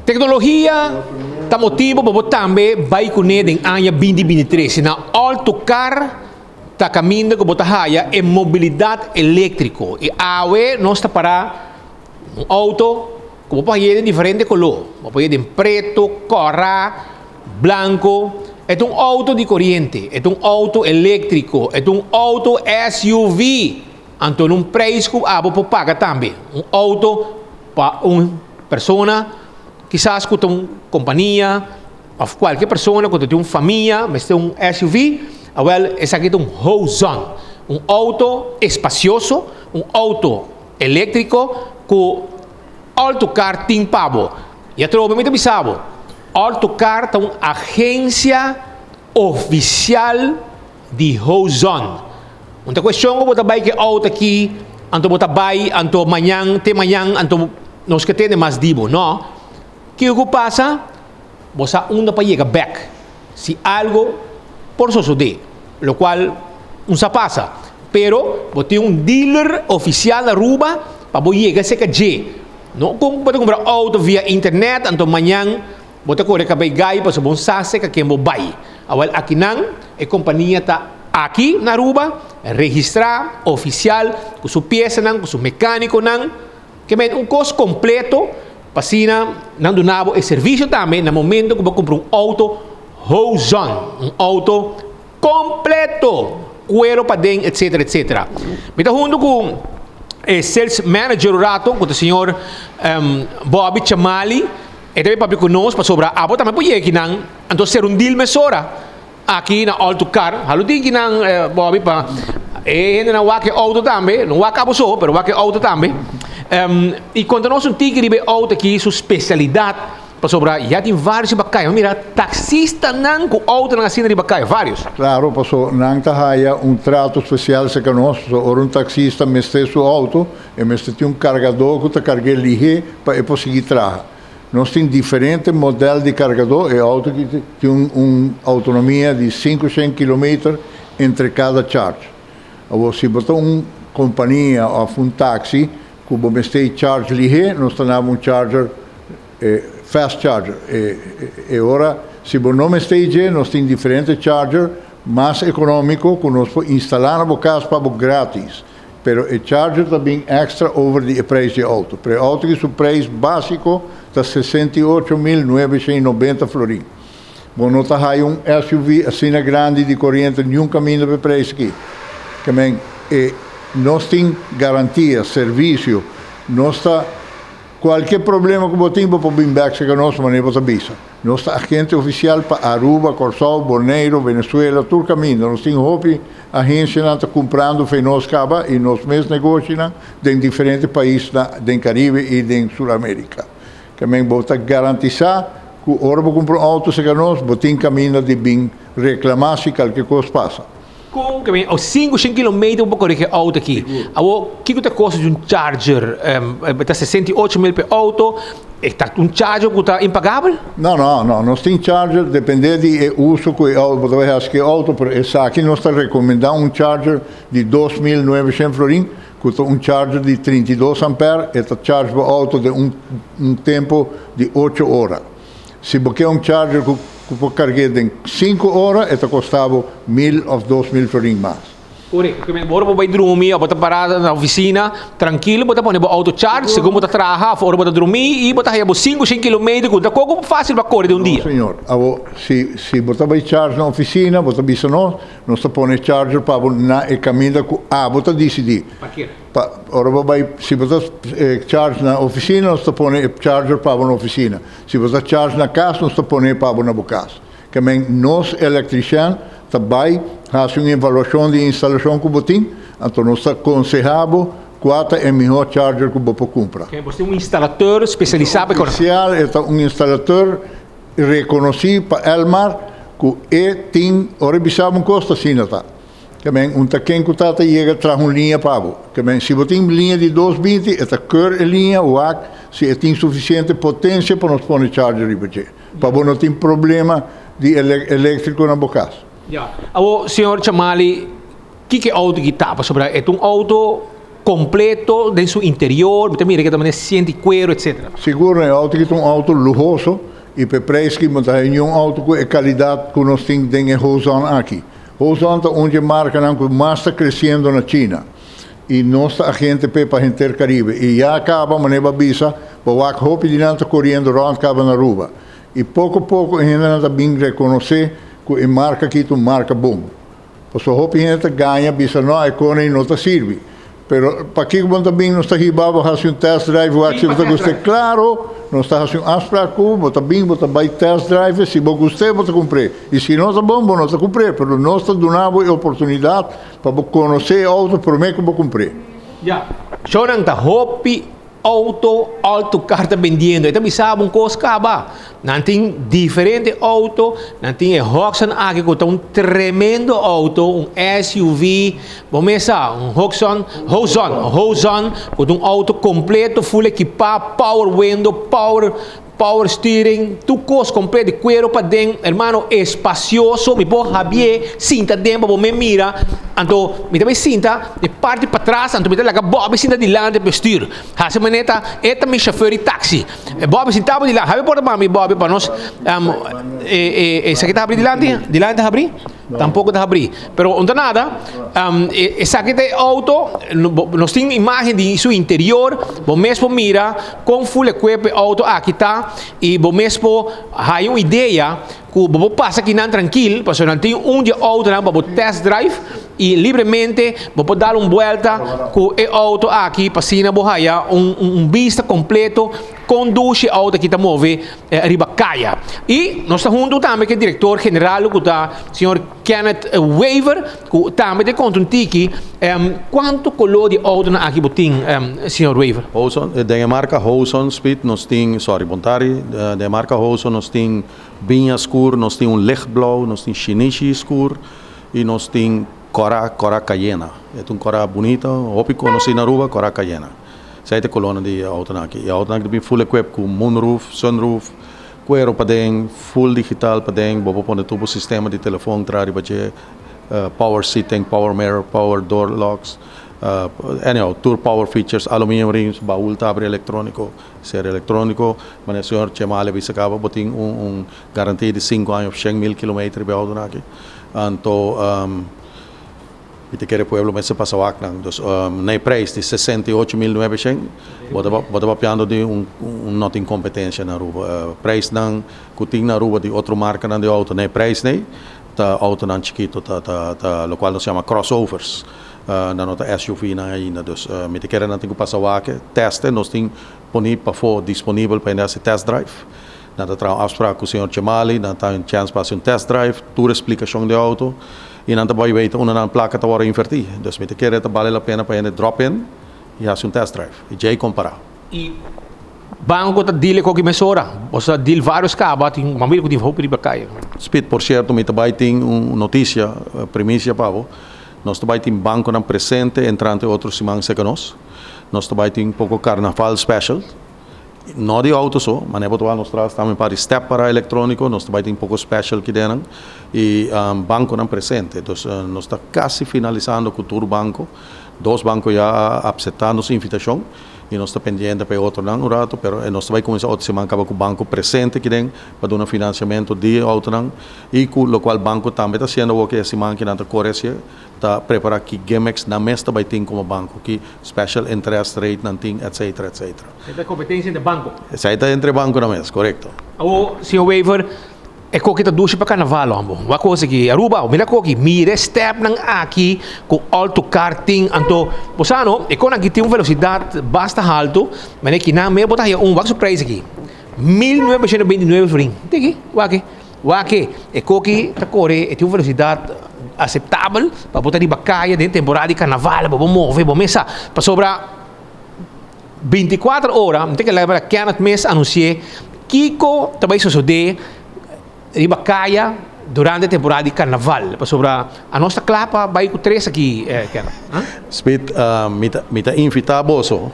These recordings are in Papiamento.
Tecnologia ta motibo pa bo tambe bay cune den aña 2023. Na All To Car ta caminda cu bo ta haya e mobilidad electrico. Y awe nos ta para un auto cu bo por haya den diferente color. Bo por haya den preto, cora, blanco. E ta un auto di coriente, e ta un auto electrico, e ta un auto SUV. Anto un prijs cu abo por paga tambe. Un auto pa un persona, kisas cu un compania, of cualkier persona cu tin un famia, mester un SUV, awel, esaki ta un Hozon. Un auto espacioso, un auto electrico cu All To Car tin pa bo. Y atrobe mi ta bisa bo, All To Car ta un agencia oficial di Hozon. No ta cuestion cu bo ta bay cu e auto aki, anto bo ta bay, anto mañan, te mañan, anto nos ke tende mas di bo. No. Kico cu pasa? Bo sa unda pa yega bek. Si algo por sucede, lo cual no sa pasa. Pero bo tin un dealer oficial na Aruba pa bo yega cerca dje. No con bo ta cumpra auto via internet, anto mañan bo ta core cabey gai pasobra bo no sa cerca ken bo bay. Awel akinan e compania ta aki na Aruba, registra oficial cu su piesanan, cu su mecaniconan, ke men un cos completo pa asina nan duna bo e servicio tambe na momento cu bo cumpra un auto Hozon, un auto completo, cuero paden, etcetera, etcetera. Mi ta hunto cu e sales manager un rato, cu ta señor Bobby Chamali, e ta papia cu nos pasobra abo tambe por yega akinan, anto ser un deal mesora aki na All To Car. Halo tin kinan, Bobby, pa e hendenan wak e auto tambe, no wak abo so, pero wak e auto tambe. Y conta nos un tiki riba e auto aki, su specialidad, pasobra ya tin varios riba caya. Mira, taxistanan cu autonan asina riba caya, varios. Claro, paso nan ta haya un trato special cerca nos. So, ora un taxista mester su auto, e mester tin un cargador cu ta carga lihe pa e por sigui traha. Nos tin diferente modelo di cargador. E auto aki tin un autonomia di 500 km entre cada charge. Awor, si bo ta un compania of un taxi cu bo mester charge lihe, nos ta un charger, fast charger. E ora, si bo no mester, nos tin diferente charger mas economico cu nos por instala na bo cas pa bo gratis. Pero e charger tambe extra over di prijs di auto. Pero e auto cu su prijs basico ta 68.990 florin. Bo no ta haya un SUV asina grandi di coriente ningun caminda pa e prijs aki. Ke men, nos tin garantia, servicio, nos ta cualkier problema cu bo tin, bo por bin bek cu nos, manera bo ta bisa. Nos ta agente oficial pa Aruba, Corsou, Boneiro, Venezuela, tur caminda. Nos tin hopi agencianan ta cumprando for di nos caba y nos mes negoshinan den diferente pais den Caribe y den Sur America. Ke men bo ta garantisa cu ora bo cumpra un auto cerca nos, bo tin caminda di bin reclama si cualkier cos pasa. Con ke men, o 5 km bo core e auto aki. Awo, kico ta costo di un charger? Ta 68 mil pa auto, ta un charger cu ta impagabel? No, no, no. Nos tin charger, depende di uso cu e auto, bo ta haci e auto, pero esaki nos ta recomenda un charger di 2.900 florin, cu ta un charger di 32 ampere, e ta charge e auto den un tempo di 8 ora. Si bo kier un charger cu por carga den 5 ora, e ta costa 1.000 of 2.000 florin mas. Correcto. Ke men ora bo bay drumi, of bo ta para na oficina, trankilo bo ta pone bo auto charge, segun bo ta traha, of ora bo ta drumi, y bo ta haya bo 5 km, cu ta poco facil pa core den un dia. No, señor. Awo, si bo ta bay charge na oficina, bo ta bisa nos, nos ta pone charger pa bo na e caminda cu abo ta decidi. Parkeer. Pa, ora bo bay, si bo ta charge na oficina, nos ta pone charger pa bo na oficina. Si bo ta charge na cas, nos ta pone pa bo na bo cas. Ke men nos electrician ta bay haci un evaluacion di instalacion cu bo tin, anto nos ta aconseha bo cua ta e mihor charger cu bo por cumpra. Okay, bo tin un instalador specialisa pa Oficial, ta un instalador reconoci pa Elmar cu e tin, ora bisa un cos ta asina ta. Ke men un ta ken cu ta yega traha un liña pa bo. Ke men si bo tin liña di 220, e ta keur e liña wak si e tin suficiente potencia pa nos pone charger riba dje. Pa bo no tin problema di electrico na bo cas. Ja. Awo, señor Chamali, kico e auto aki ta? Pasobra e ta un auto. completo den su interior, mi ta mira cu ta manera sienti cuero etc. Sigur, e auto aki ta un auto luhoso y p'e prijs ki bo ta haya niun auto cu e calidad cu nos tin den e Hozon aki. Hozon ta un dje marcanan cu mas ta creciendo na China y nos ta agente p'e pa henter Caribe y ya caba manera bo a bisa bo wak hopi di nan ta coriendo rond caba na Aruba y poco poco e hendenan ta bin reconoce cu e marca aki ta un marca bon. Pasobra hopi hende ta gaña bisa no e kone no ta sirbi. Pero pakiko bo no ta bin nos ta hiba bo hasi un test drive wak si bo ta gusta. Klaro nos ta hasi un afsprak ku bo ta bin bo ta bai test drive si bo gust'é bo ta kumpr'é i si no ta bon bo no ta kumpr'é pero nos ta duna bo e oportunidat pa bo konosé e outo promé ku bo kumpr'é. Ya, shownan ta hopi Auto alto car ta bendiendo. E ta bisa bo un cos caba. Nan tin diferente auto. Nan tin e Hudson aki cu ta un tremendo auto, un SUV. Bo mes sa, un Hudson, Hozon, Hozon, cu ta un auto completo, full equipa, power window, power Power steering, tur kos komplet di kuero paden, hermano, espacioso, mi por habié sinta den pa bo me mira, anto mi ta bay sinta e parti patras, anto mi ta laga Bobby sinta dilanti pa e stuur, hasi manera ta e ta mi chauffeur di taxi, Bobby sinta bo dilanti, habri porta pa mi Bobby pa nos e esaki ta habri dilanti? Dilanti ta habri? Tampoco ta habri, pero no ta nada, esaki ta e auto, nos tin imagen di su interior, bo mes por mira Kon full equip e auto aki ta y bo mes por haya un idea cu bo por pasa akinan trankil pasobra nan tin un di e autonan pa bo test drive y libremente bo por dal un buelta cu e auto aki pa asina bo haya un un bista completo con dushi e auto aki ta move riba caya. Y nos ta hunto tambe cu e director general cu ta señor Kenneth Wever Ku tambe ta konta un tiki kuantu koló di outonan aki bo tin, señor Wever? Hozon, den e marka Hozon Speed nos tin, sorry Bontari, den e marka Hozon nos tin biña skur, nos tin un lichtblauw, nos tin shinishi skur y nos tin kòrá, kòrá kayena. E ta un kòrá bunita, hopi konosí na Aruba, kòrá kayena. Esei ta e kolónan di e outonan aki. E outonan aki ta bin full equip ku moonroof, sunroof, Cuero paden, full digital paden, bo por pone tur bo sistema di telefon tra riba dje, power seating, power mirror, power door locks, anyhow tur power features, aluminium rims, baul ta abri electronico, ser electronico, manera señor Chemale a bisa caba bo tin un garantia di cinco aña of shen mil kilometer riba e autonan aki, anto. Mi ta kere pueblo mester pasa wak nan. Dus na e prijs di 68.900 bo ta bo ta papiando di un un no tin competencia na Aruba. Prijsnan cu tin na Aruba di otro marcanan di auto na e prijs nei ta autonan chikito ta ta ta locual nos yama crossovers. Nan no ta SUV nan ainda. Dus mi ta kere nan tin cu pasa wak e teste. Nos tin poni pafo disponibel pa hende haci test drive. Nan ta traha un afspraak cu señor Chemali, nan ta un chance pa haci un test drive, tur explicacion di auto. I nan ta bai weten unda nan plaka ta wòrdu invertí. Dus mi ta kere ta bale la pena pa hende drop in i hasi un test drive i djei kompará. I banko ta deal e koki mesora? Boso ta deal varios kaba tin mambia ku tin hopi riba kaya. Speed, por sierto mi ta bai tin un notisia, primisia pa bo. Nos ta bai tin bankonan presente entrante otro siman serka nos. Nos ta bai tin poko karnaval special. No di auto so, manera bo ta wak nos tras tambe un par di step para electronico, nos ta bay tin poco special kidenan y banconan presente. Dus nos ta casi finalisando cu tur banco, dos banco ya a acepta nos invitacion y nos ta pendiente pa e otronan un rato, pero nos ta bay cuminsa otro siman caba cu banco presente kiden pa duna financiamento di e autonan y cu locual banco tambe ta haciendo awor cu e siman kinan ta core hacié. Ta prepara ki gimmicks nan mes ta bay tin como banco, ki special interest rate nan tin, etcetera, etcetera. Esey ta competencia entre banco. Esey ta entre banconan mes, corecto. Awor, señor Wever, e koki ta dushi pa carnaval hombo. Wak cos aki, Aruba, mira koki, mira e stepnan aki cu alto car tin, anto, bo sa no, e con aki tin un velocidad basta halto, manera ki nan mes bo ta haya un, wak su prijs aki, 1929 florin, tiki, wak. Wak e koki ta kore, e tin un velosidat aseptabel pa bo ta riba kaya den temporada di karnaval, bo por move bo mes sa. Pasobra 24 ora, mi ta kere laga Kenneth mes anunsi'é kiko ta bai sosodé riba kaya durante temporada di karnaval. Pasobra anos ta kla pa bai ku tres aki, Kenneth. Smith, mi ta invitá boso.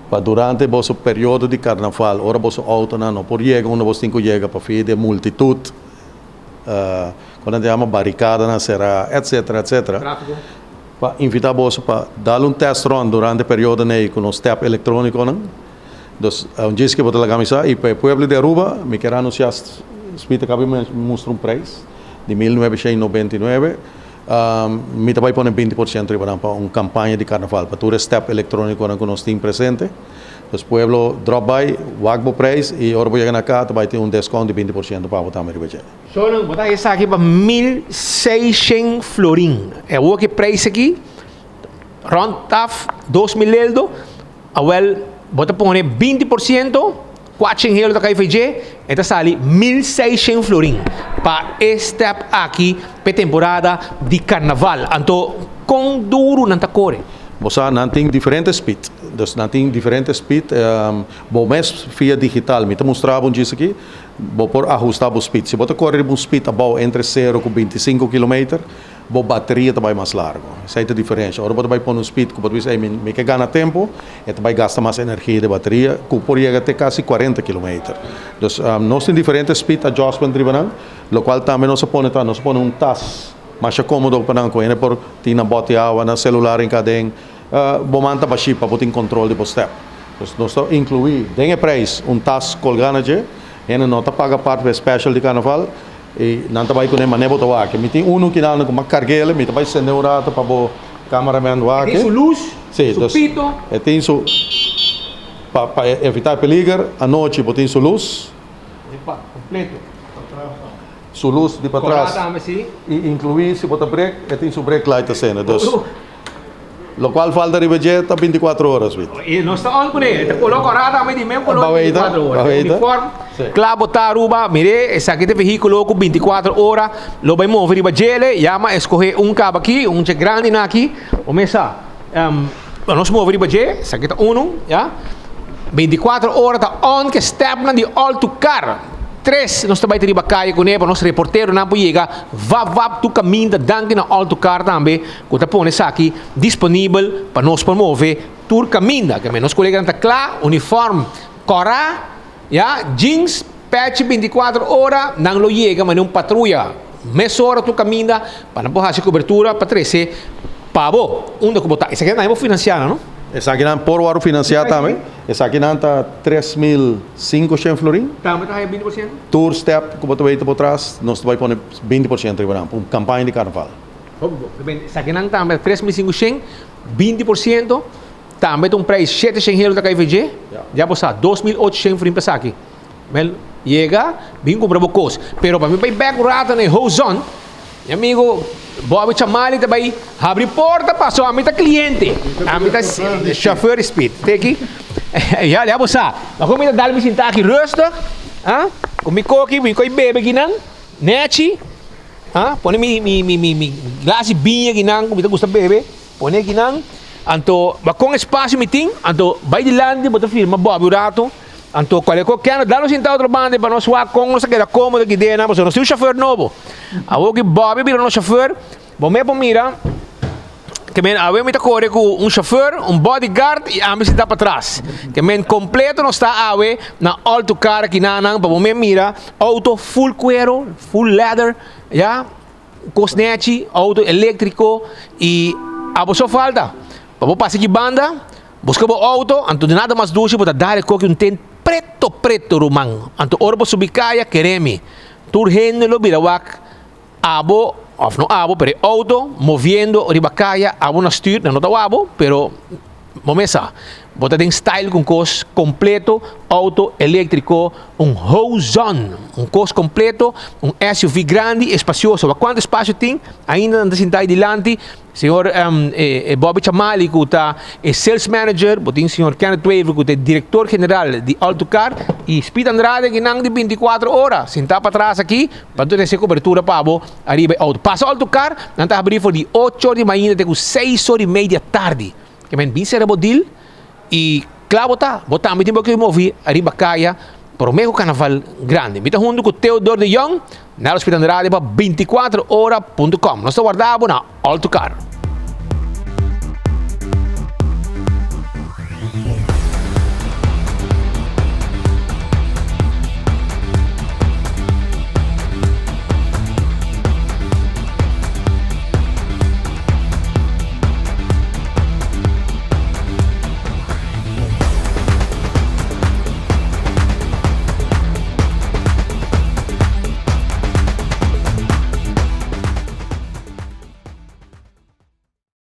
Pa durante boso periodo di karnaval, ora boso outonan no por yega unda boso tin ku yega pa via di e multitut, ku nan ta yama barikadanan será, etsetera, etsetera. Tráfiko. Pa invita boso pa dal un test run durante e periodo nei cu nos step electroniconan. Dus un djis cu bo ta laga mi sa y pa e pueblo di Aruba mi kier anuncia Smith a caba di mustra un prijs di 1999. Mi ta bay pone 20% riba nan pa un campaña di carnaval pa tur e step electroniconan cu nos tin presente. Dus pueblo drop by, wak bo prijs y ora bo yega na ca ta bay tin un descount di 20% pa bo tambe riba dje. Solo bo ta esaki pa 1600 florin. E awor ki prijs aki rond taf 2000 eldo, awel bo ta pone 20%, 400 euro ta kai for dje, e ta sali 1600 florin pa e step aki p'e temporada di carnaval. Anto kon duru nan ta kore? Bo sa nan tin diferente speed, dus nan tin diferente speed, bo mes via digital mi ta mustra bo un djis aki, Bo por ahusta bo speed. Si bo ta kore riba un speed abou entre sero ku 25 kilometer, bo bateria ta bai mas largo. Esei ta diferensha. Ora bo ta bai pone un speed ku bo ta bisa, ey, mi ke gana tempu, e ta bai gasta mas energia di e bateria, ku por yega te kasi 40 kilometer. Dus, nos tin diferente speed adjustment riba nan, lokual tambe nos a pone ta, nos a pone un tas masha komodo pa nan ku hende por tin nan bòt di awa, nan selular hinká aden. Bo man ta bashí pa bo tin kontrol di bo step. Dus nos ta inkluí den e preis un tas kolgá na dje. Hende no ta paga apart pa e special di karnaval i nan ta bai kuné manera bo ta wak. Mi tin unu kinan ku mi a karg'el, mi ta bai sende un rato pa bo cameraman wak. E tin su lus, su pito. E tin su, pa pa evitá e peliger, anochi bo tin su lus. Kompleto. Su lus di patras. Korá tambe si. I inkluí si bo ta brek, e tin su brake light ta sende. Dus. Locual falta riba dje ta 24 horas wit. Y nos ta on cune, e ta color cora tambe di mes color di 24 ora. Uniform, cla bo ta Aruba, mire esaki ta e vehiculo cu 24 ora lo bay move riba djele, yama escoge un caba aki, un dje grandi na aki, bo mes sa nos move riba dje, esaki ta uno, ya. 24 ora ta on ke stepnan di all to car. Tres nos ta bai ta riba caye cune pa nos reporteronan por yega vap vap tur caminda danki na all to car tambe. Ku ta pone esaki disponibel pa nos por move tur kaminda. Ke nos koleganan ta kla, uniform kòrá, ya, jeans, pèchi 24 ora, nan lo yega manera un patruya mesora tur kaminda pa nan por hasi kobertura pa trese pa bo unda ku bo ta. Esaki nan bo finansiá nan, no? Esakinan por wòrdu finansiá tambe. Esakinan ta 3500 florin. Tambe ta haya 20%? Tur step ku bo ta weten por tras, nos ta bai pone 20% riba nan pa un kampaña di karnaval. Esakinan tambe 3500, 20%, tambe ta un prijs 700 euro ta kai VG, ya bo sa, 2800 florin pa esaki. Wel, yega, bin kumpra bo kos. Pero pa mi bai bek un rato na e Hozon, mi amigo Bobby Chamali ta bai habri porta paso ami ta cliente, ami ta chauffeur di speed. Teki, ya, ya bo sa. Ma kon mi ta dal mi sinta aki rustig, ah, ku mi koki, mi koi bebe kinan, nechi. Ha, pone mi mi mi mi mi glas di biña kinan ku mi ta gusta bebe, pone kinan, anto bakon espasio mi tin, anto bai dilanti bo ta firma Bobby un rato, anto kualke kos kende dal nos sinta otro banda pa nos wak kon nos ta keda komodo aki dena, pasobra nos tin un shofer nobo. Awor ku Bobby bira nos shofer, bo mes por mira ke men awe mi ta kore ku un shofer, un bodyguard i ami sinta patras. Ke men kompleto nos ta awe na Alto Car akinanan pa bo mes mira outo full kuero. Full leather, ya, kos nechi, auto eléktriko i abo so falta pa bo pasa ki banda, buska bo auto, anto di nada mas dushi bo ta dal e koki un tent preto preto ruman, anto ora bo subi kaya kere mi tur hende lo bira wak abo òf no abo pero e auto moviendo riba kaya abo na stuur nan no ta wak bo pero Bo mes sa, bo ta den style ku un kos kompleto, outo eléktriko, un Hozon, un kos kompleto, un SUV grandi, espasioso. Wak kuantu espasio tin, ainda nan ta sinta ei dilanti. Señor Bobby Chamali ku ta e sales manager, bo tin señor Kenneth Wever ku ta e direktor general di Alto Car i Speed Andrade kinan di 24 ora sintá patras aki pa duna esei kobertura pa bo ariba e outo. Pasa Alto Car, nan ta habrí for di ocho or di mainta te ku seis or i media tardi. Ke men bin sera bo deal i kla bo ta. Bo tambe tin bo ke movi ariba kaya prome ku karnaval grandi. Mi ta huntu ku Theodor de Jong na Hospital Andrade pa 24 ora punto com. Nos ta warda bo na Alto Car.